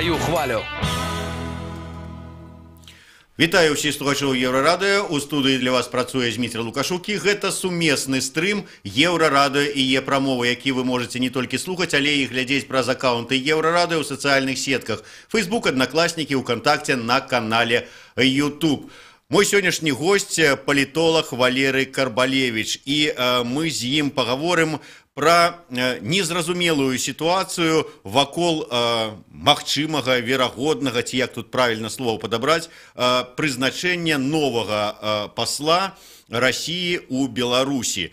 Сваю хвалю. Вітаю ўсіх слухачоў Еўрарадыё. У студыі для вас працуе Зміцер Лукашук. І гэта сумесны стрым Еўрарадыё і Е-прамовы, які вы можете не толькі слухаць, але і глядзець праз аккаунты Еўрарадыё ў сацыяльных сетках: Facebook, Аднакласнікі, УКантакце, на канале YouTube. Мой сённяшні госць — палітолаг Валерый Карбалевич, і мы з ім пагаворым пра незразумелую сітуацыю вакол магчымага, верагоднага, ці як тут правильно слово падабраць, прызначэння новага пасла Расіі у Беларусі.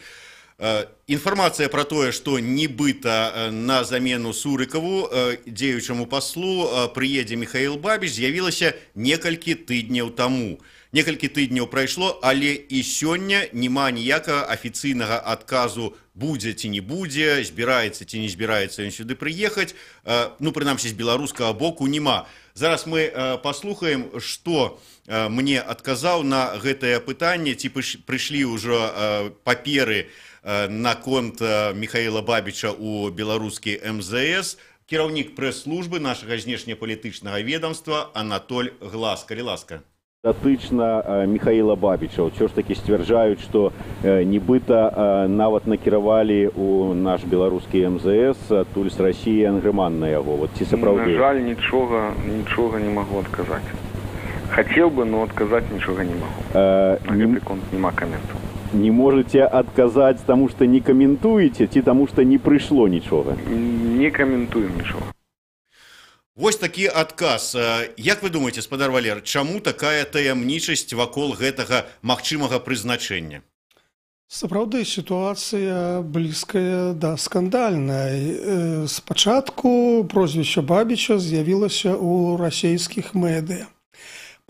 Інфармацыя пра тое, што нібыта на замену Сурыкаву, дзеючаму паслу, прыедзе Міхаіл Бабіч, з'явілася некалькі тыдняў таму. Некалькі тыдняў прайшло, але і сёння няма ніякага афіцыйнага адказу, будзе ці не будзе, збіраецца ці не збіраецца ён сюды прыехаць. Ну, прынамсі, з беларускага боку няма. Зараз мы паслухаем, што мне адказаў на гэтае пытанне, ці прыйшлі ўжо паперы наконт Міхаіла Бабіча у беларускі МЗС, кіраўнік прэс-службы нашага знешнепалітычнага ведомства Анатоль Глаз. Калі ласка. Датычна Міхаіла Бабіча, ўсё ж такі сцвярджаюць, што нібыта нават накіравалі ў наш беларускі МЗС адтуль, з Расіі, ангрыман на яго. Вот ці сапраўды? На жаль, нічога не магу адказаць. Хацеў бы, но адказаць нічога не магу. На гэты конт няма каменту. Не можете адказаць, таму што не каментуеце, ці таму што не прыйшло нічога? Не каментуем нічога. Вось такі адказ. Як вы думаеце, спадар Валер, чаму такая таямнічасць вакол гэтага магчымага прызначэння? Сапраўды, сітуацыя блізкая да скандальнай. Спачатку прозвішча Бабіча з'явілася ў расійскіх медыа.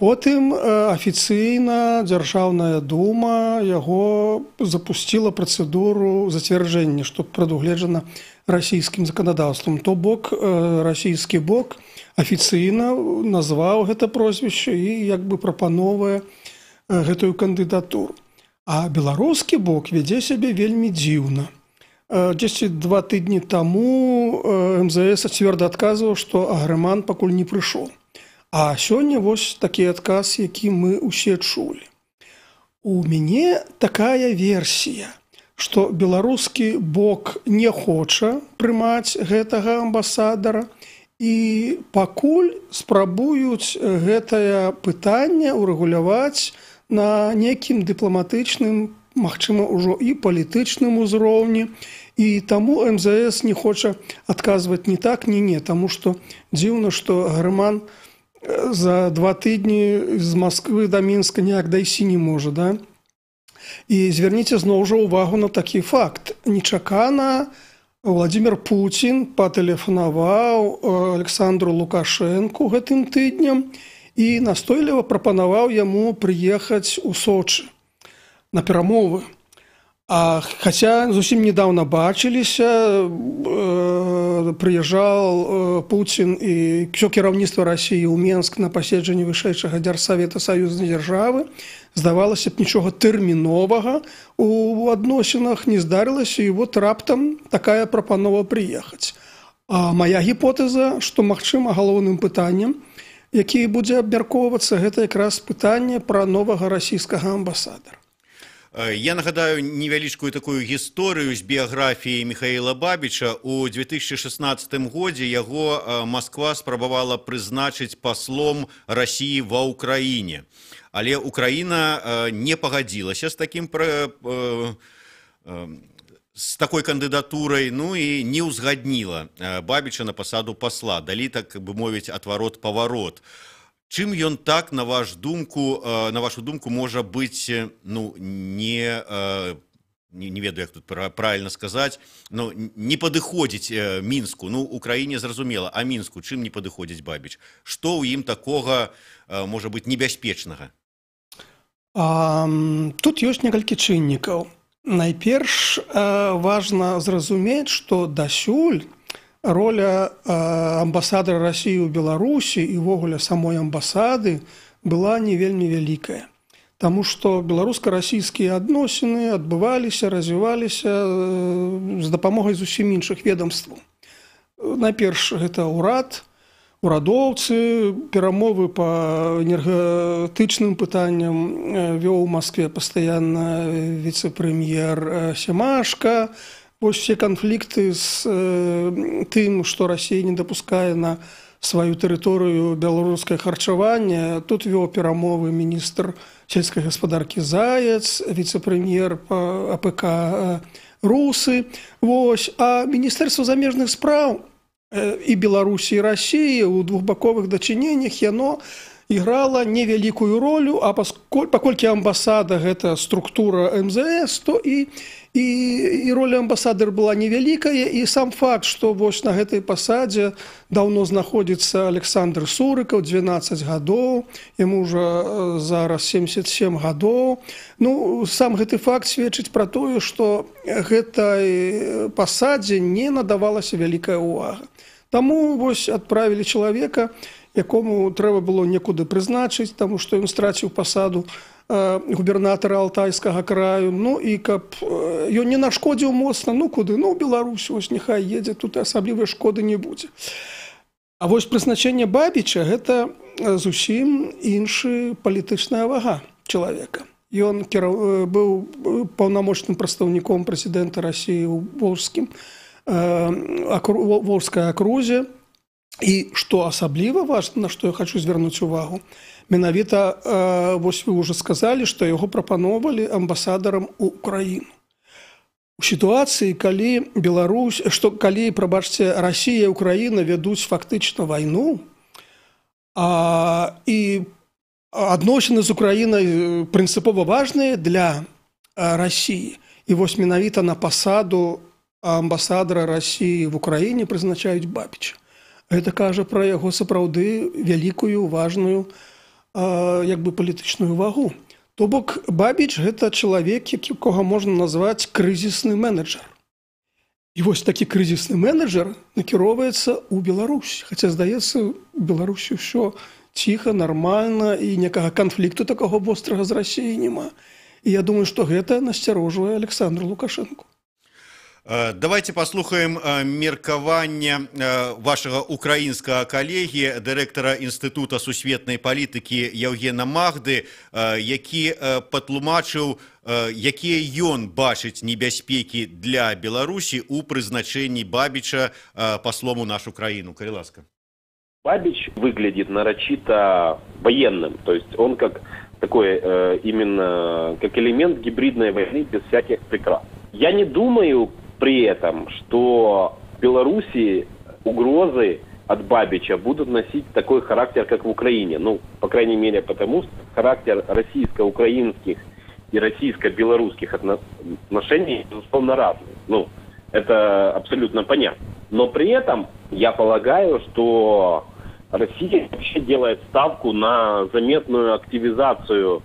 Потым афіцыйна Дзяржаўная дума яго запусціла працэдуру зацвярджэння, што прадугледжана расійскім заканадаўствам. То бок расійскі бок афіцыйна назваў гэта прозвішча і як бы прапановвае гэтую кандыдатуру. А беларускі бок вядзе сябе вельмі дзіўна. Дзесьці 2 тыдні таму МЗС цвёрда адказваў, што агрэман пакуль не прыйшоў. А сёння вось такі адказ, які мы ўсе чулі. У мяне такая версія, што беларускі бок не хоча прымаць гэтага амбасадара, і пакуль спрабуюць гэтае пытанне ўрэгуляваць на некім дыпламатычным, магчыма, ўжо і палітычным узроўні. І таму МЗС не хоча адказваць ні так, ні не, таму што дзіўна, што агрэман за 2 тыдні з Масквы да Мінска ніяк дайсці не можа, да? І звярніце зноў жа ўвагу на такі факт: нечакана Уладзімір Пуцін патэлефанаваў Аляксандру Лукашэнку гэтым тыдням і настойліва прапанаваў яму прыехаць у Сочы на перамовы. А хаця зусім недавно бачыліся, прыязджаў Пуцін і ўсё кіраўніцтва Расіі ў Менск на паседжанні вышэйшага дзяржсавета саюзнай дзяржавы, здавалася б, нічога тэрміновага у адносінах не здарылася, і вот раптам такая прапанова прыехаць. А моя гіпотэза, што, магчыма, галоўным пытаннем, які будзе абмяркоўвацца, гэта якраз пытанне пра новага расійскага амбасадара. Я нагадаю невялічкую такую гісторыю з біяграфіяй Міхаіла Бабіча. У 2016 годзе яго Масква спрабавала прызначыць паслом Расіі ва Ўкраіне. Але Украіна не пагадзілася з такой кандыдатурай, ну і не ўзгадніла Бабіча на пасаду пасла, далі, так бы мовіць, отворот-поворот. Чым ён так, на вашу думку, можа быць, ну, не ведаю, як тут правильно сказаць, но не падыходзіць Мінску? Ну, Украіне зразумела, а Мінску чым не падыходзіць Бабіч? Што ў ім такога можа быць небяспечнага? Тут ёсць некалькі чыннікаў. Найперш важна зразумець, што дасюль роля амбасадара Расіі ў Беларусі і ўвогуле самой амбасады была не вельмі вялікая. Таму што беларуска-расійскія адносіны адбываліся, развіваліся з дапамогай зусім іншых ведомстваў. Найперш, гэта ўрад. Урадоўцы, перамовы па энергетычным пытанням вёў у Маскве пастаянна віцэ-прэм'ер Семашка. Вось все канфлікты з тым, што Расія не дапускае на сваю тэрыторыю беларускае харчаванне, тут вёў перамовы міністр сельскай гаспадаркі Заяц, віцэ-прэм'ер па АПК Русы. Вось. А міністэрства замежных спраў і Беларусі, і Расіі ў двухбаковых дачыненнях яно іграла невялікую ролю, а паколькі амбасада гэта структура МЗС, то і роля амбасадара была невялікая, і сам факт, што вось на гэтай пасадзе даўно знаходзіцца Александр Сурыкаў, 12 гадоў, яму ўжо зараз 77 гадоў. Ну, сам гэты факт сведчыць пра тое, што гэтай пасадзе не надавалася вялікая ўвага. Таму вось адправілі чалавека, якому трэба было некуды прызначыць, таму што ён страціў пасаду губернатара Алтайскага краю, ну і каб ён не нашкодзіў моцна, ну куды, ну ў Беларусь, вось няхай едзе, тут асаблівай шкоды не будзе. А вось прызначэнне Бабіча гэта зусім іншы палітычная вага чалавека. Ён быў паўнамочным прадстаўніком прэзідэнта Расіі ў Волжскай акрузе. І што асабліва важна, на што я хачу звярнуць увагу, менавіта, вось вы ўжо сказалі, што яго прапаноўвалі амбасадарам у Украіну. У сітуацыі, калі Беларусь, што калі, прабачце, Расія і Украіна вядуць фактычна вайну, і адносіны з Украінай прынцыпова важныя для Расіі. І вось менавіта на пасаду амбасадара Расіі в Украіне прызначаюць Бабіча. Гэта кажа пра яго сапраўды вялікую, важную, як бы палітычную вагу. То бок Бабіч гэта чалавек, якога можна назваць крызісны менеджер. І вось такі крызісны менеджер накіроўваецца ў Беларусь. Хаця, здаецца, у Беларусі ўсё ціха, нармальна і некага канфлікту такога вострага з Расіяй няма. І я думаю, што гэта насцярожвае Александру Лукашэнку. Давайте паслухаем меркаванне вашага украінскага калегі, дырэктара Інстытута сусветнай палітыкі Яўгена Магды, які патлумачыў, якія ён бачыць небяспекі для Беларусі ў прызначэнні Бабіча паслом у нашу краіну. Калі ласка. Бабич выглядит нарочито военным, то есть он как такой именно как элемент гибридной войны без всяких прикрас. Я не думаю при этом, что в Беларуси угрозы от Бабича будут носить такой характер, как в Украине. Ну, по крайней мере, потому что характер российско-украинских и российско-белорусских отношений, безусловно, разный. Ну, это абсолютно понятно. Но при этом я полагаю, что Россия вообще делает ставку на заметную активизацию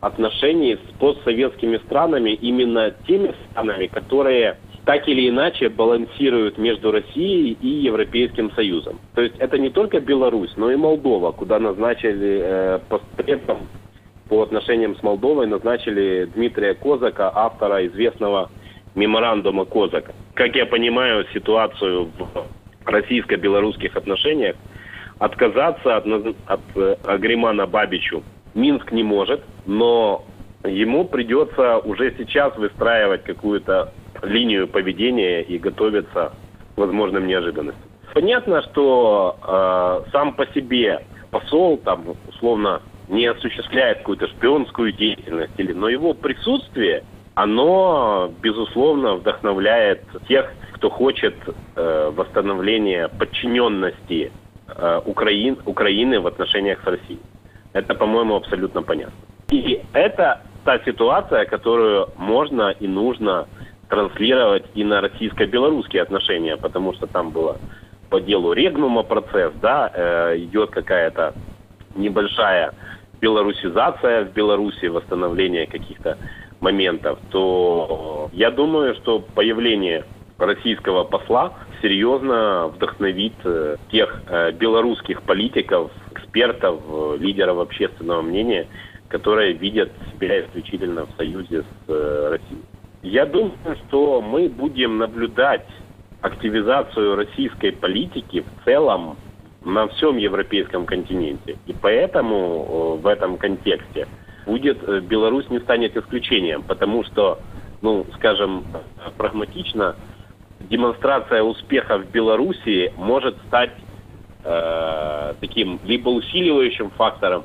отношений с постсоветскими странами, именно теми странами, которые так или иначе балансируют между Россией и Европейским Союзом. То есть это не только Беларусь, но и Молдова, куда назначили постпредом по отношениям с Молдовой, назначили Дмитрия Козака, автора известного меморандума Козака. Как я понимаю ситуацию в российско-белорусских отношениях, отказаться от Агримана Бабичу Минск не может, но ему придется уже сейчас выстраивать какую-то линию поведения и готовиться к возможным неожиданностям. Понятно, что сам по себе посол там условно не осуществляет какую-то шпионскую деятельность, но его присутствие, оно, безусловно, вдохновляет тех, кто хочет восстановления подчиненности Украины в отношениях с Россией. Это, по-моему, абсолютно понятно. И это та ситуация, которую можно и нужно транслировать и на российско-белорусские отношения, потому что там было по делу Регнума процесс, да, идет какая-то небольшая белорусизация в Беларуси, восстановление каких-то моментов, то я думаю, что появление российского посла серьезно вдохновит тех белорусских политиков, экспертов, лидеров общественного мнения, которые видят себя исключительно в союзе с Россией. Я думаю, что мы будем наблюдать активизацию российской политики в целом на всем европейском континенте. И поэтому в этом контексте будет Беларусь не станет исключением, потому что, ну, скажем, прагматично, демонстрация успеха в Белоруссии может стать таким либо усиливающим фактором,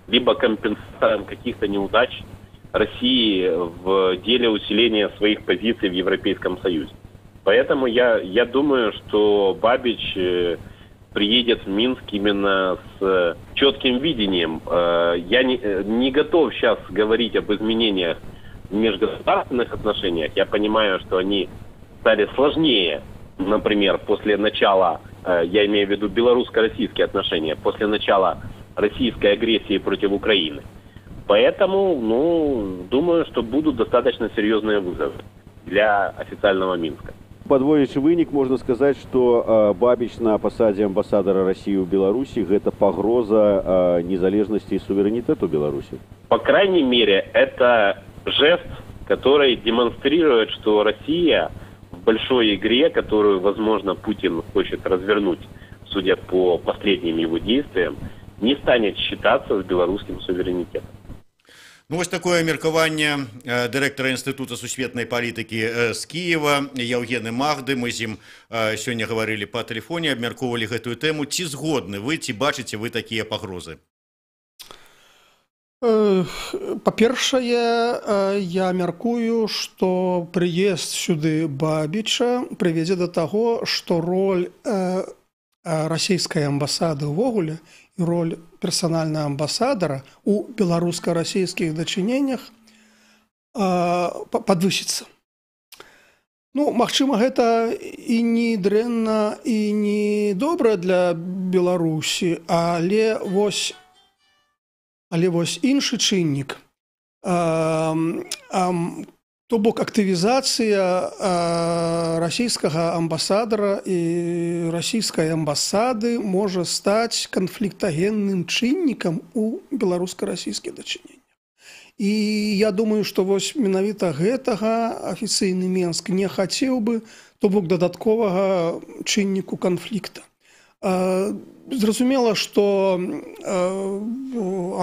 либо компенсатором каких-то неудач России в деле усиления своих позиций в Европейском Союзе. Поэтому я думаю, что Бабич приедет в Минск именно с четким видением. Я не готов сейчас говорить об изменениях в межгосударственных отношениях. Я понимаю, что они стали сложнее, например, после начала, я имею в виду белорусско-российские отношения, после начала российской агрессии против Украины. Поэтому, ну, думаю, что будут достаточно серьезные вызовы для официального Минска. Падводзячы вынік, можна сказаць, што Бабіч на пасадзе амбасадара Расіі ў Беларусі — гэта пагроза незалежнасці і суверэнітэту Беларусі. По крайней мере, это жест, который демонстрирует, что Россия в большой игре, которую, возможно, Путин хочет развернуть, судя по последним его действиям, не станет считаться с белорусским суверенитетом. Ну, вось такое меркаванне дырэктара Інстытута сусветнай палітыкі з Кіева Яўгены Магды. Мы з ім сёння гаварылі па тэлефоне, абмяркоўвалі гэтую тэму. Ці згодны вы, ці бачыце вы такія пагрозы? Па-першае, я мяркую, што прыезд сюды Бабіча прывядзе да таго, што роль расійскай амбасады ўвогуле і роль персанальнага амбасадара у беларуска-расійскіх дачыненнях падвысіцца. Ну, магчыма, гэта і не дрэнна, і не добра для Беларусі, але вось іншы чыннік. То бок актывізацыя расійскага амбасадара і расійскай амбасады можа стаць канфліктагенным чыннікам у беларуска-расійскіх дачыненнях. І я думаю, што вось менавіта гэтага афіцыйны Менск не хацеў бы, то бок дадатковага чынніку канфлікта. Зразумела, што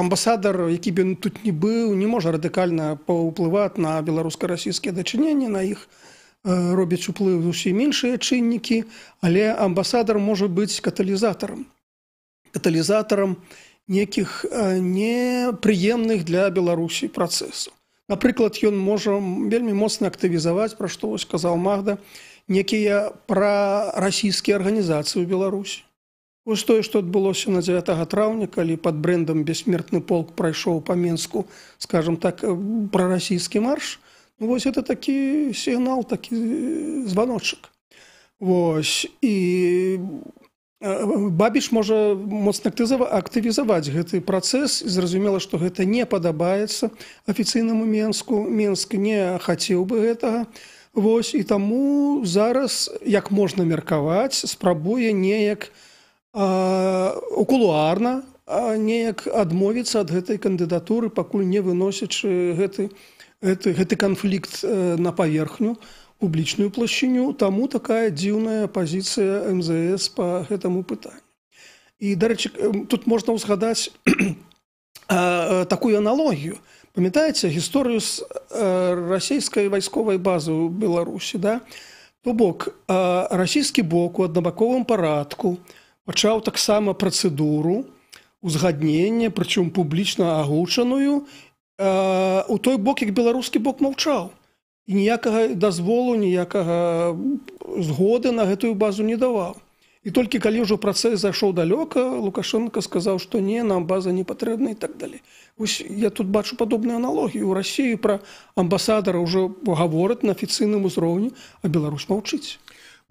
амбасадар, які б ён тут не быў, не можа радыкальна паўплываць на беларуска-расійскія дачыненні, на іх робяць уплыў зусім іншыя чыннікі, але амбасадар можа быць каталізатарам. Каталізатарам некіх непрыемных для Беларусі працэсаў. Напрыклад, ён можа вельмі моцна актывізаваць, пра што вось казаў Магда, некія прарасійскія арганізацыі ў Беларусі. Вось тое, што адбылося на 9 траўня, калі пад брэндам «Бессмертный полк» прайшоў па Менску, скажем так, прарасійскі марш, ну, вось это такі сігнал, такі званочак. Вось. І Бабіч можа моцна актывізаваць гэты працэс. І зразумела, што гэта не падабаецца афіцыйнаму Менску. Менск не хацеў бы гэтага. Вось, і таму зараз, як можна меркаваць, спрабуе неяк кулуарна неяк адмовіцца ад гэтай кандыдатуры, пакуль не выносячы гэты канфлікт на паверхню, публічную плашчыню. Таму такая дзіўная пазіцыя МЗС по гэтаму пытанню. І, дарэчы, тут можна ўзгадаць такую аналогію. Памятаеце гісторыю з расійскай вайсковай базы ў Беларусі, да? То бок расійскі бок у аднабаковым парадку пачаў таксама працэдуру узгаднення, прычым публічна агучаную, у той бок, як беларускі бок маўчаў. І ніякага дазволу, ніякага згоды на гэтую базу не даваў. І толькі калі ўжо працэс зайшоў далёка, Лукашенко сказаў, што не, нам база не патрэбна і так далей. Вось я тут бачу падобную аналогію. У Расіі пра амбасадара ўжо гавораць на афіцыйным узроўні, а Беларусь маўчыць.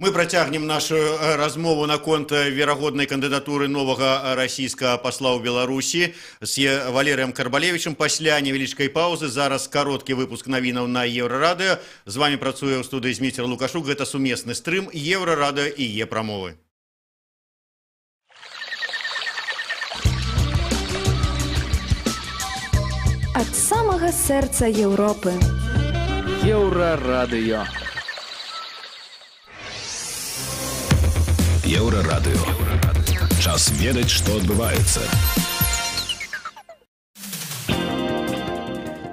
Мы працягнем нашу размову наконт верагоднай кандыдатуры новага расійскага пасла ў Беларусі з Валерыем Карбалевічам пасля невялічкай паўзы. Зараз кароткі выпуск навінаў на Еўрарадыё. З вами працуе ў студыі Зміцер Лукашук. Гэта сумесны стрым Еўрарадыё і Е-прамовы. Ад самага сэрца Еўропы. Еўрарадыё. Еўрарадыё. Час. Час ведаць, што адбываецца.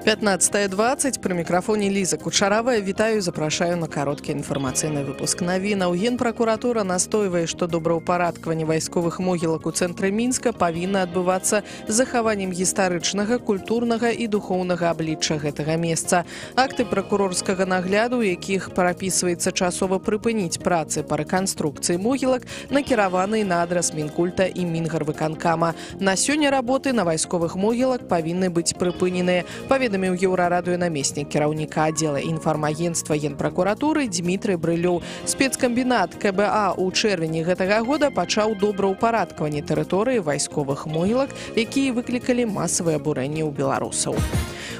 15:20, пры мікрафоне Ліза Кучаравая. Вітаю, запрашаю на кароткі інфармацыйны выпуск навінаў. Генпракуратура настойвае, што добраўпарадкаванне вайсковых могілак у цэнтры Мінска павінна адбывацца з захаваннем гістарычнага, культурнага і духоўнага аблічча гэтага месца. Акты пракурорскага нагляду, у якіх прапісваецца часова прыпыніць працы па рэканструкцыі могілак, накіраваны на адрас Мінкульта і Мінгарвыканкама. На сёння работы на вайсковых могілак павінны быць прыпыненыя. Паведаміў Еўрарадыё намеснік кіраўніка аддзела інфармагенцтва Генпракуратуры Дмітрый Брылёў. Спецкамбінат КБА ў чэрвені гэтага года пачаў добраўпарадкаванне тэрыторыі вайсковых могілак, якія выклікалі масавае абурэнне ў беларусаў.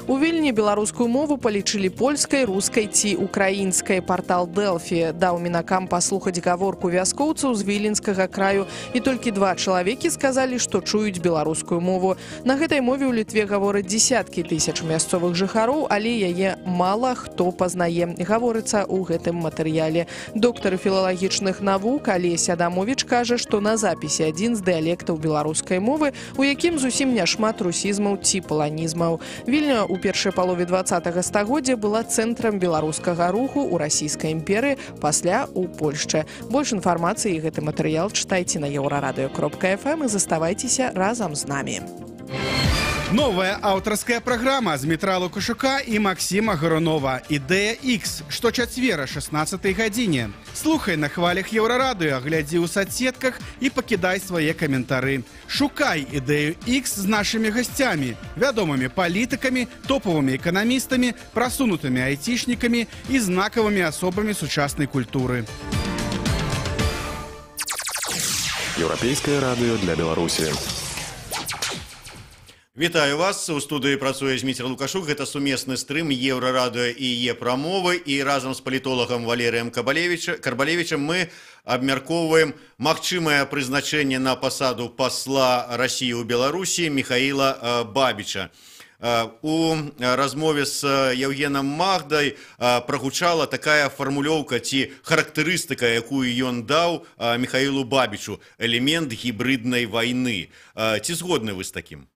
У Вільні беларускую мову палічылі польскай, рускай ці украінскай. Партал Дэлфі даў мінакам паслухаць гаворку вяскоўцаў з віленскага краю. І толькі два чалавекі сказалі, што чуюць беларускую мову. На гэтай мове ў Літве гавораць дзесяткі тысяч мясцовых жыхароў, але яе мала хто пазнае, гаворыцца ў гэтым матэрыяле. Доктар філалагічных навук Алесь Адамовіч кажа, што на запісе адзін з дыялектаў беларускай мовы, у якім зусім няшмат русізмаў ці паланізмаў. Вільня у першай палове 20-го стагоддзя была цэнтрам беларускага руху ў Расійскай імперыі, пасля ў Польшчы. Больш інфармацыі і гэты матэрыял чытайце на еўрарадыё.фм і заставайцеся разам з намі. Новая аўтарская праграма Змітра Лукашука і Максіма Гарунова «Ідэя X» шточацвера 16 гадзіне. Слухай на хвалях Еўрарадыё, глядзі ў сацсетках і пакідай свае каментары. Шукай «Ідэю X» з нашымі гасцямі, вядомымі палітыкамі, топавымі эканамістамі, прасунутымі айцішнікамі і знакавымі асобамі сучаснай культуры. Еўрапейскае радыё для Беларусі. Вітаю вас. У студыі працуе Зміцер Лукашук. Гэта сумесны стрым Еўрарадыё і Е-прамовы. І разам з палітолагам Валерыем Карбалевічам мы абмяркоўваем магчымае прызначэнне на пасаду пасла Расіі ў Беларусі Міхаіла Бабіча. У размове з Яўгенам Магдай прагучала такая фармулёўка ці характарыстыка, якую ён даў Міхаілу Бабічу: элемент гібрыднай вайны. Ці згодны вы з такім?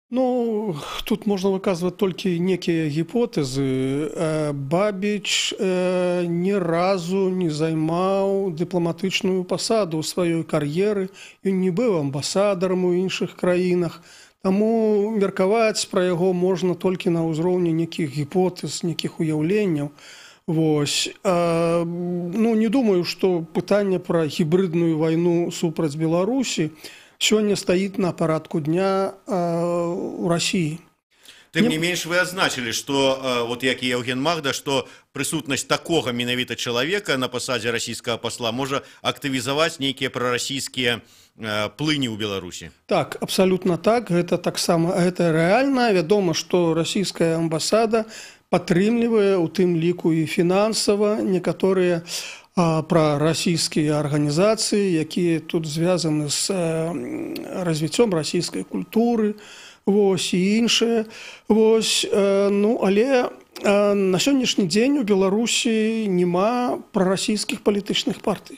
Ну, тут можна выказваць толькі некія гіпотэзы. Бабіч ні разу не займаў дыпламатычную пасаду ў сваёй кар'еры, ён не быў амбасадарам у іншых краінах. Таму меркаваць пра яго можна толькі на ўзроўні нейкіх гіпотэз, нейкіх уяўленняў. Вось. Ну, не думаю, што пытанне пра гібрыдную вайну супраць Беларусі сёння стаіць на парадку дня у Расіі. Тым не менш, вы адзначылі, што, вот як і Яўген Магда, што прысутнасць такога менавіта чалавека на пасадзе расійскага пасла можа актывізаваць нейкія прарасійскія плыні ў Беларусі. Так, абсалютна так. Гэта таксама, гэта рэальна. Вядома, што расійская амбасада падтрымлівае, у тым ліку і фінансава, некаторыя прарасійскія арганізацыі, якія тут звязаны з развіццём расійскай культуры, вось, і іншае. Вось, ну, але на сённяшні дзень у Беларусі няма прарасійскіх палітычных партый.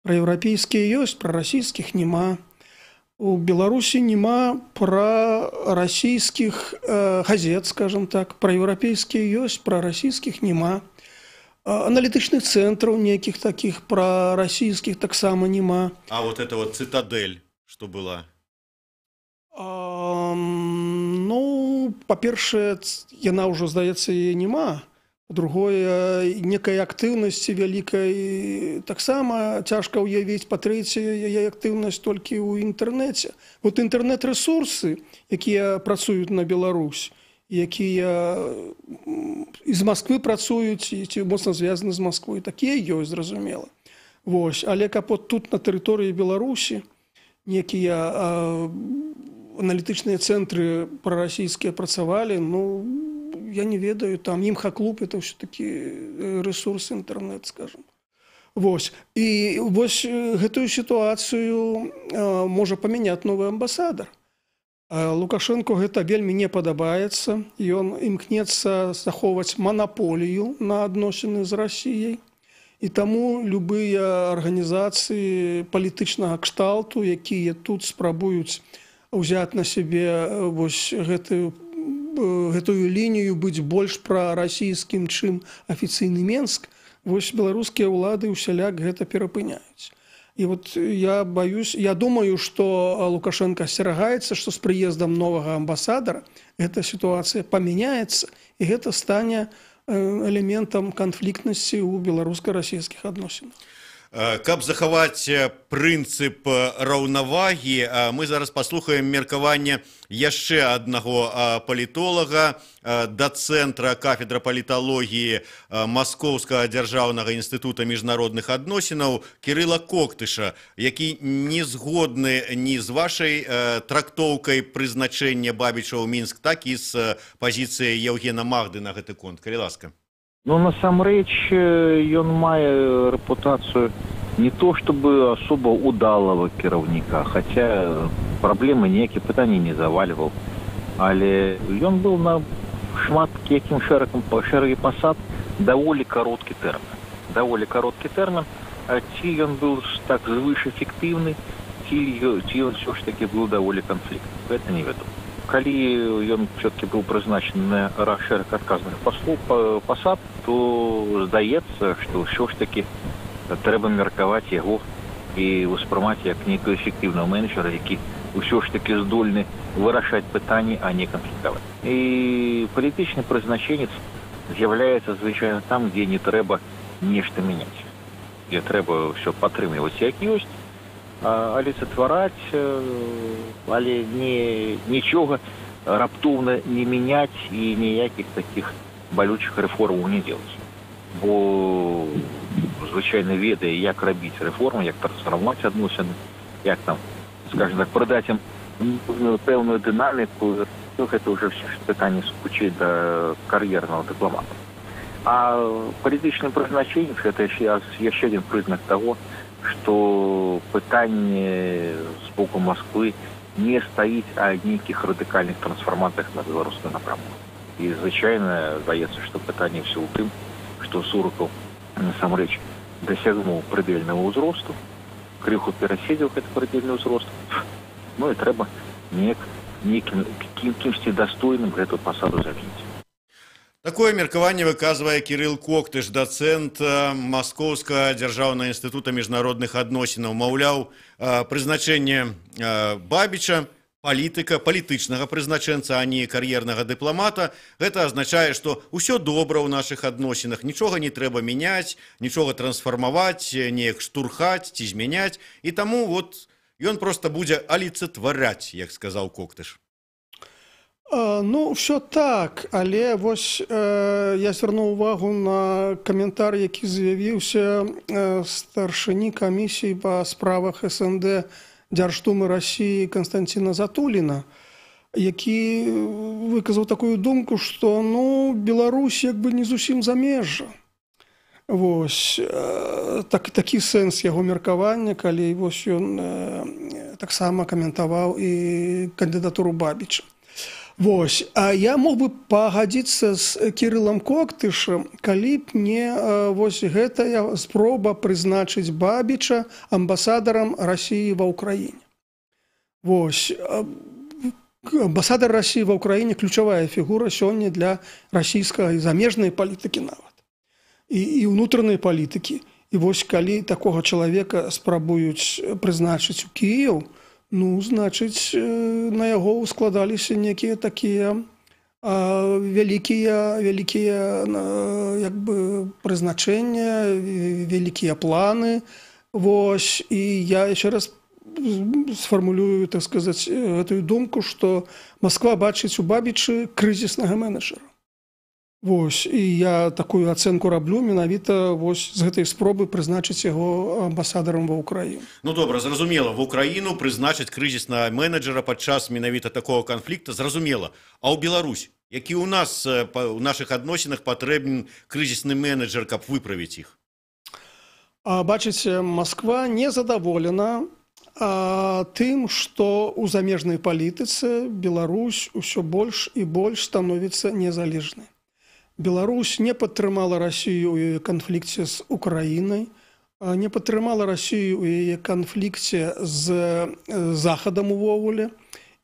Праеўрапейскія ёсць, прарасійскіх няма. У Беларусі няма прарасійскіх газет, скажем так. Праеўрапейскія ёсць, прарасійскіх няма. Аналітычных цэнтраў нейкіх такіх прарасійскіх таксама няма. А вот это вот «Цитадель», что была? Ну, па-першае, яна ўжо, здаецца, яе няма. Па-другое, некай актыўнасці вялікай таксама цяжка ўявіць. Па-трэцяе, яе актыўнасць толькі ў інтэрнэце. Вот інтэрнэт-рэсурсы, якія працуюць на Беларусь, якія з Масквы працуюць ці моцна звязаны з Масквой, такія ёсць, зразумела. Вось. Але каб от тут на тэрыторыі Беларусі некія аналітычныя цэнтры прарасійскія працавалі, ну, я не ведаю, там імхаклуб — это ўсё-такі рэсурс інтэрнэт, скажем. Вось. І вось гэтую сітуацыю можа памяняць новы амбасадар. Лукашэнку гэта вельмі не падабаецца. Ён імкнецца захоўваць манаполію на адносіны з Расіяй. І таму любыя арганізацыі палітычнага кшталту, якія тут спрабуюць ўзяць на сябе вось гэтую лінію, быць больш прарасійскім, чым афіцыйны Менск, вось беларускія ўлады ўсяляк гэта перапыняюць. І вот я боюсь, я думаю, что Лукашенко асцерагаецца, што з прыездам новага амбасадара эта сітуацыя памяняецца і гэта стане элементам канфліктнасці ў беларуска-расійскіх адносінах. Каб захаваць прынцып раўнавагі, мы зараз паслухаем меркаванне яшчэ аднаго палітолага, дацэнтра кафедра паліталогіі Маскоўскага дзяржаўнага інстытута міжнародных адносінаў Кірыла Коктыша, які не згодны ні з вашай трактоўкай прызначэння Бабіча ў Мінск, так і з пазіцыяй Яўгена Магды на гэты конт. Калі ласка. Ну, насамрэч, ён мае рэпутацыю не то чтобы особо удалого кіраўніка, хотя праблемы ніякія, пытанні не завальваў. Але ён быў на шмат якім шэрагам шэрагі пасад даволі кароткі тэрмін. Даволі кароткі тэрмін, а ці ён быў так звыш эфектыўны, ці ён ўсё ж таки быў даволі канфліктны. Гэта невядома. Калі ён все-таки быў прызначаны на шэраг адказных паслуг, пасад, то здаецца, што ўсё ж таки трэба меркаваць яго і ўспрымаць як нейкага эфектыўнага менеджера, які ўсё ж таки здольны вырашаць пытанні, а не канфліктаваць. І палітычны прызначэнец з'яўляецца звычайна там, дзе не трэба нешта мяняць, дзе трэба ўсё падтрымліваць як ёсць, аліцэтвараць, але не, нічога раптоўна не мяняць і ніякіх такіх балючых рэформаў не делать. Бо звычайна ведае, як рабіць рэформы, як трансфармаваць адносіны, як там, скажем так, прыдаць ім пэўную дынаміку. Гэта ўжо все пытанне хутчэй да кар'ернага дыпламата. А палітычны прызначэнец — это яшчэ адзін прызнак таго, што пытанне з боку Москвы не стаіць о нейкіх радыкальных трансфармацыях на беларускую напрамку. І звычайна здаецца, што пытанне ўсё ў тым, што Сурыкаў насамрэч дасягнуў прыдэльнага ўзросту, крыху пераседзеў гэты прыдэльны ўзрост, ну і трэба неяк нейкім кімсьці дастойным гэту пасаду замяніць. Такое меркаванне выказвае Кірыл Коктыш, дацэнт Маскоўскага дзяржаўнага інстытута міжнародных адносінаў. Маўляў, прызначэнне Бабіча, палітыка, палітычнага прызначэнца, а не кар'ернага дыпламата, гэта азначае, што ўсё добра ў нашых адносінах, нічога не трэба мяняць, нічога трансфармаваць, неяк штурхаць ці змяняць, і таму вот ён проста будзе аліцэтвараць, як сказаў Коктыш. Ну, все так, але вось я звярнуў увагу на каментар, які з'явіўся старшыні камісіі па справах СНД Дзярждумы Расіі Канстанціна Затуліна, які выказаў такую думку, што, ну, Беларусь як бы не зусім замежжа. Вось, такі сэнс яго меркавання, калі вось ён таксама каментаваў і кандыдатуру Бабіча. Вось, а я мог бы пагадзіцца з Кірылам Коктышам, калі б не вось гэтая спроба прызначыць Бабіча амбасадарам Расіі ва Ўкраіне. Вось, амбасадар Расіі ва Ўкраіне — ключавая фігура сёння для расійскай замежнай палітыкі нават і ўнутранай палітыкі. І вось калі такога чалавека спрабуюць прызначыць у Кіеў, ну, значыць, на яго складаліся некія такія вялікія як бы прызначэння, вялікія планы. Вось, і я яшчэ раз сфармулюю, так сказаць, гэтую думку, што Масква бачыць у Бабічы крызіснага менеджера. Вось, і я такую ацэнку раблю менавіта вось з гэтай спробы прызначыць яго амбасадарам ва Ўкраіну. Ну добра, зразумела, в Украіну прызначыць крызіснага менеджера падчас менавіта такого канфлікта, зразумела. А ў Беларусь, які ў нас у нашых адносінах патрэбен крызісны менеджер, каб выправіць іх? Бачыце, Масква не задаволена тым, што ў замежнай палітыцы Беларусь усё больш і больш становіцца незалежнай. Беларусь не падтрымала Расію ў яе канфлікце з Украінай, не падтрымала Расію ў яе канфлікце з Захадам увогуле.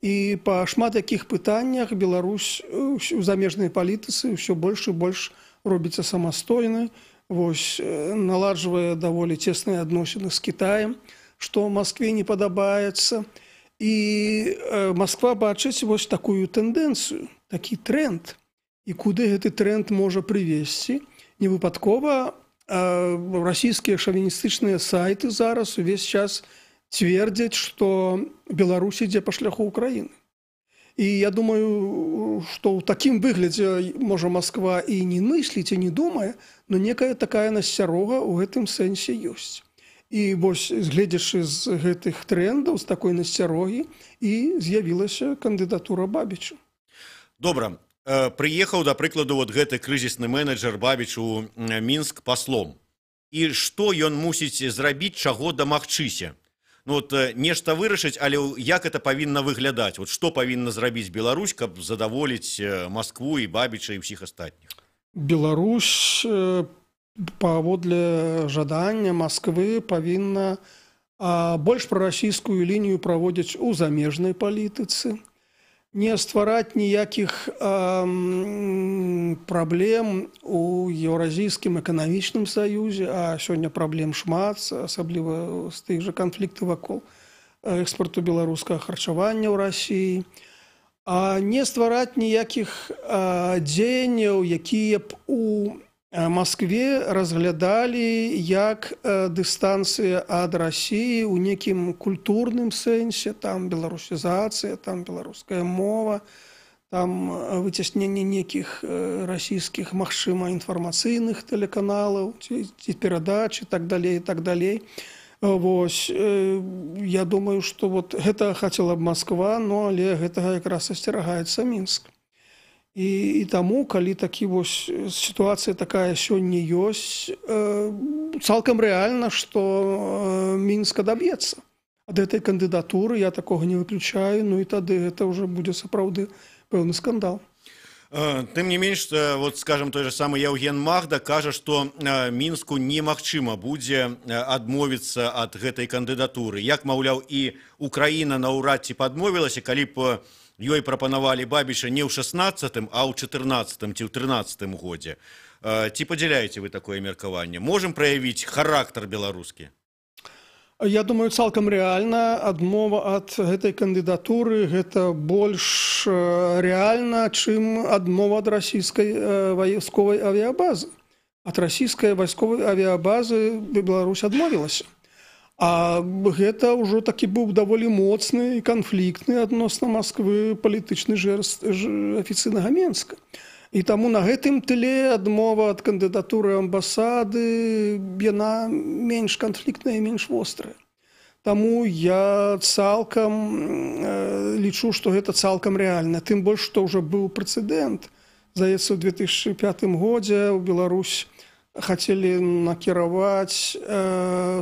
І па шмат якіх пытаннях Беларусь у замежнай палітыцы ўсё больш і больш робіцца самастойнай, вось, наладжвае даволі цесныя адносіны з Кітаем, што Маскве не падабаецца. І Масква бачыць вось такую тэндэнцыю, такі тренд. І куды гэты тренд можа прывесці? Не выпадкова расійскія шавіністычныя сайты зараз увесь час цвердзяць, што Беларусь ідзе па шляху Украіны. І я думаю, што ў такім выглядзе можа Масква і не мысліць, і не думае, но некая такая насцярога ў гэтым сэнсе ёсць. І вось, гледзячы з гэтых трендаў, з такой насцярогі, і з'явілася кандыдатура Бабіча. Добра. Прыехаў, да прыкладу, вот гэты крызісны менеджер Бабіч у Мінск паслом. І што ён мусіць зрабіць, чаго дамагчыся? Ну, вот, нешта вырашыць, але як это павінна выглядаць? Вот што павінна зрабіць Беларусь, каб задаволіць Маскву і Бабіча і ўсіх астатніх? Беларусь паводле жадання Масквы павінна больш прарасійскую лінію праводзіць у замежнай палітыцы, не ствараць ніякіх праблем у Еўразійскім эканамічным саюзе, а сёння праблем шмат, асабліва з тых жа канфліктаў вакол экспарту беларускага харчавання ў Расіі, а не ствараць ніякіх дзеянняў, якія б у Маскве разглядалі як дыстанцыя ад Расіі ў некім культурным сэнсе, там беларусізацыя, там беларуская мова, там выцясненне некіх расійскіх, магчыма, інфармацыйных тэлеканалаў ці перадач і так далей, і так далей. Вось, я думаю, што вот гэта хацела б Масква, но але гэтага якраз асцерагаецца Мінск. І таму, калі такі вось сітуацыя такая сёння ёсць, цалкам рэальна, што Мінск адаб'ецца ад гэтай кандыдатуры, я такога не выключаю, ну і тады гэта ўжо будзе сапраўды пэўны скандал. Тым не менш, вот, скажем, той же самы Яўген Магда кажа, што Мінску немагчыма будзе адмовіцца ад гэтай кандыдатуры. Як, маўляў, і Украіна наўрад ці падмовілася, калі б ёй прапанавалі Бабіча не ў 16-м, а ў 14-м ці ў 13-м годзе. Ці падзяляеце вы такое меркаванне? Можам праявіць характар беларускі? Я думаю, цалкам рэальна адмова ад гэтай кандыдатуры гэта больш рэальна, чым адмова ад расійскай вайсковай авіябазы. Ад расійскай вайсковай авіябазы Беларусь адмовілася. А гэта ўжо такі быў даволі моцны і канфліктны адносна Масквы палітычны жэст афіцыйнага Менска. І таму на гэтым тле адмова ад кандыдатуры амбасады яна менш канфліктная і менш вострая. Таму я цалкам лічу, што гэта цалкам рэальна. Тым больш, што ўжо быў прэцэдэнт. Здаецца, у 2005 годзе ў Беларусь хацелі накіраваць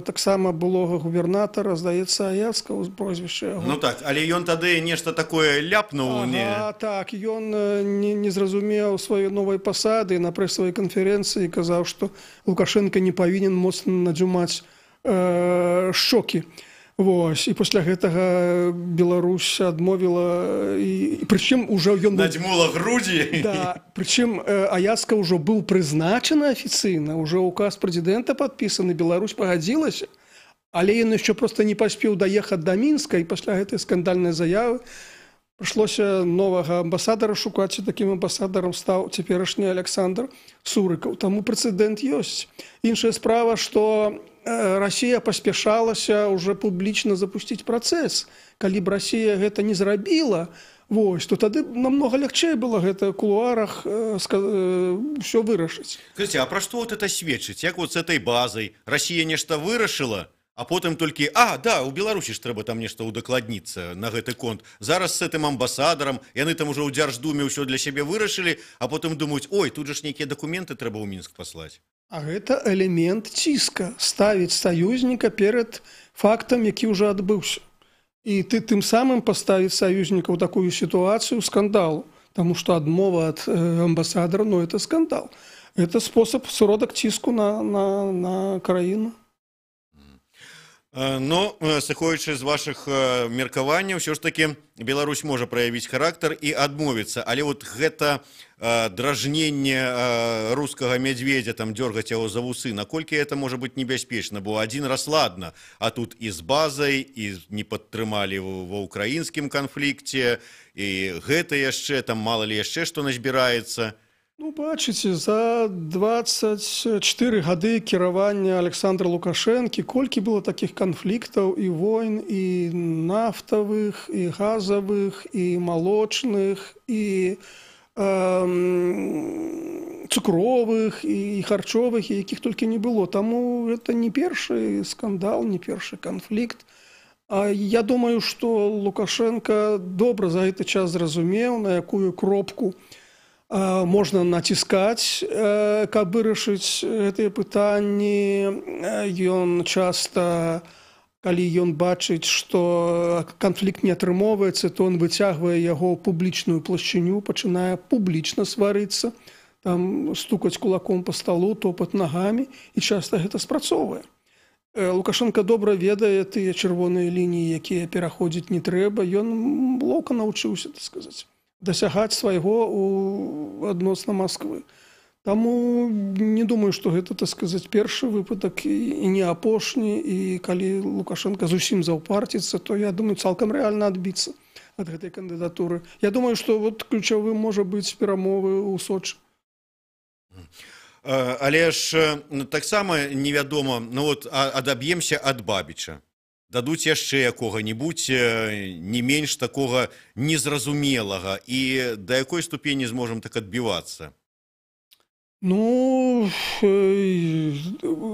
таксама былога губернатара, здаецца, Аяцкага, прозвішча яго. Ну так, але ён тады нешта такое ляпнуў. Ага, так, ён не зразумеў сваёй новай пасады, на прэсавай канферэнцыі казаў, што Лукашэнка не павінен моцна надзюмаць шчокі. Вось, і пасля гэтага Беларусь адмовіла, і прычым ужо ён быў... Надзьмула грудзі. Да, прычым Аяцка ўжо быў прызначаны афіцыйна, ўжо указ прэзідэнта падпісаны, Беларусь пагадзілася, але ён яшчэ проста не паспеў даехаць да Мінска, і пасля гэтай скандальнай заявы прыйшлося новага амбасадара шукаць, і такім амбасадарам стаў цяперашні Александр Сурыкаў. Таму прэцэдэнт ёсць. Іншая справа, што Расія паспяшалася ўжо публічна запусціць працэс. Калі б Расія гэта не зрабіла, вось, то тады намнога лягчэй было гэта ў кулуарах ўсё вырашыць. Скажыце, а пра што вот это сведчыць? Як вот с этой базай Расія нешта вырашыла, а потым толькі, да, у Беларусі ж трэба там нешта ўдакладніцца на гэты конт. Зараз с гэтым амбасадарам, яны там ужо ў Дзярждуме ўсё для сябе вырашылі, а потым думаюць, ой, тут жа ж нейкія дакументы трэба ў Мінск паслаць. А гэта элемент ціска, ставіць саюзніка перад фактам, які ўжо адбыўся. І ты тым самым паставіць саюзніка ў такую сітуацыю скандалу. Таму што адмова ад амбасадара, ну, это скандал. Это спосаб, сродак ціску на краіну. Но, сыходзячы з вашых меркаванняў, ўсё ж таки Беларусь можа праявіць характар і адмовіцца. Але вот гэта дражненне рускага мядзведзя, там дёргаць яго за вусы, наколькі это можа быць небяспечна? Бо адзін раз ладно, а тут і з базай, і не падтрымалі ва ўкраінскім канфлікце, і гэта яшчэ, там мала ли яшчэ што назбіраецца. Ну, бачыце, за 24 гады кіравання Александра Лукашэнкі колькі было такіх канфліктаў і войн, і нафтавых, і газавых, і малочных, і цукровых, і харчовых, і якіх толькі не было. Таму это не першы скандал, не першы канфлікт. А я думаю, што Лукашенко добра за гэты час зразумеў, на якую кропку можна націскаць, каб вырашыць гэтыя пытанні. Ён часта, калі ён бачыць, што канфлікт не атрымоўваецца, то он выцягвае яго ў публічную плашчыню, пачынае публічна сварыцца, там стукаць кулаком па сталу, топаць нагамі, і часта гэта спрацоўвае. Лукашенко добра ведае тыя чырвоныя лініі, якія пераходзіць не трэба. Ён лоўка навучыўся, так сказаць, дасягаць свайго адносна Масквы. Таму не думаю, што гэта, так сказаць, першы выпадак і не апошні, і калі Лукашенко зусім заўпарціцца, то, я думаю, цалкам рэальна адбіцца ад гэтай кандыдатуры. Я думаю, што вот ключавым можа быць перамовы ў Сочы. Але ж таксама невядома, ну вот адаб'емся ад Бабіча. Дадуць яшчэ якога-нибудь не менш такога незразумелага. І да якой ступені зможам так адбівацца? Ну,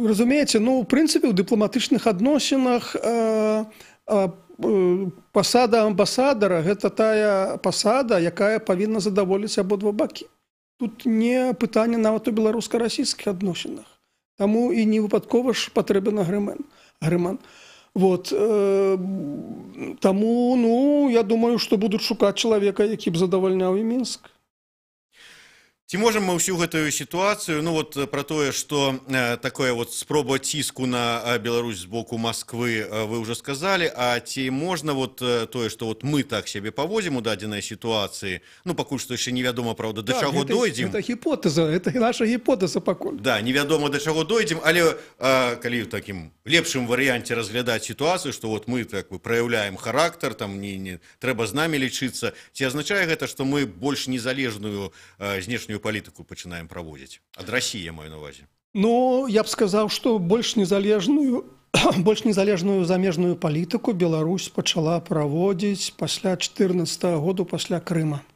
разумееце, ну, у прынцыпе, ў дыпламатычных адносінах пасада амбасадара гэта тая пасада, якая павінна задаволіць абодва бакі. Тут не пытанне нават у беларуска-расійскіх адносінах. Таму і не выпадкова ж патрэбен агрэман. Вот, таму, ну, я думаю, што будуць шукаць чалавека, які б задавальняў і Мінск. Ці можам мы ўсю гэтую сітуацыю, ну вот про тое, што такое вот спроба ціску на Беларусь з боку Масквы, вы ўжо сказалі, а ці можна вот тое, што вот мы так сябе паводзім у дадзенай сітуацыі, ну пакуль што яшчэ невядома, праўда, да так, чаго дойдзем. Это гіпотэза, это наша гіпотэза пакуль. Да, невядома, да чаго дойдзем, але калі ў такім лепшым варыянце разглядаць сітуацыю, што вот мы так бы праяўляем характар, там не трэба з намі лічыцца, ці азначае гэта, што мы больш незалежную знешнюю палітыку пачынаем праводзіць? Ад Расіі, я маю на увазе. Ну, я б сказаў, што больш незалежную замежную палітыку Беларусь пачала праводзіць пасля 14-го году, пасля Крыма.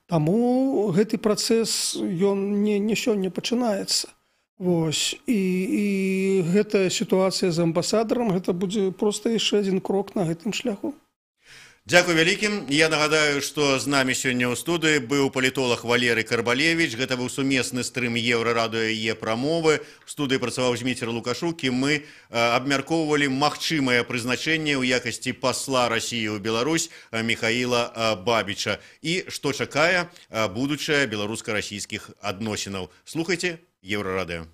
Таму гэты працэс, ён не сёння пачынаецца. Вось. І гэтая сітуацыя з амбасадарам, гэта будзе проста яшчэ адзін крок на гэтым шляху. Дзякуй вялікім. Я нагадаю, што з намі сёння ў студыі быў палітолаг Валерый Карбалевіч. Гэта быў сумесны стрым Еўрарадыё і Е-прамовы. У студыі працаваў Зміцер Лукашук, і мы абмяркоўвалі магчымае прызначэнне ў якасці пасла Расіі ў Беларусь Міхаіла Бабіча і што чакае будучае беларуска-расійскіх адносінаў. Слухайце Еўрарадыё.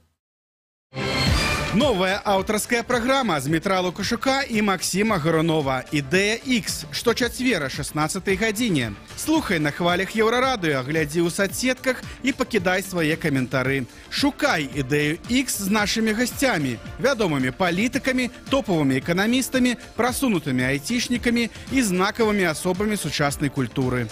Новая аўтарская праграма Змітра Лукашука і Максіма Гарунова «Ідэя X» шточацвера 16 гадзіне. Слухай на хвалях Еўрарадыё, глядзі ў сацсетках і пакідай свае каментары. Шукай «Ідэю X» з нашымі гасцямі, вядомымі палітыкамі, топавымі эканамістамі, прасунутымі айцішнікамі і знакавымі асобамі сучаснай культуры.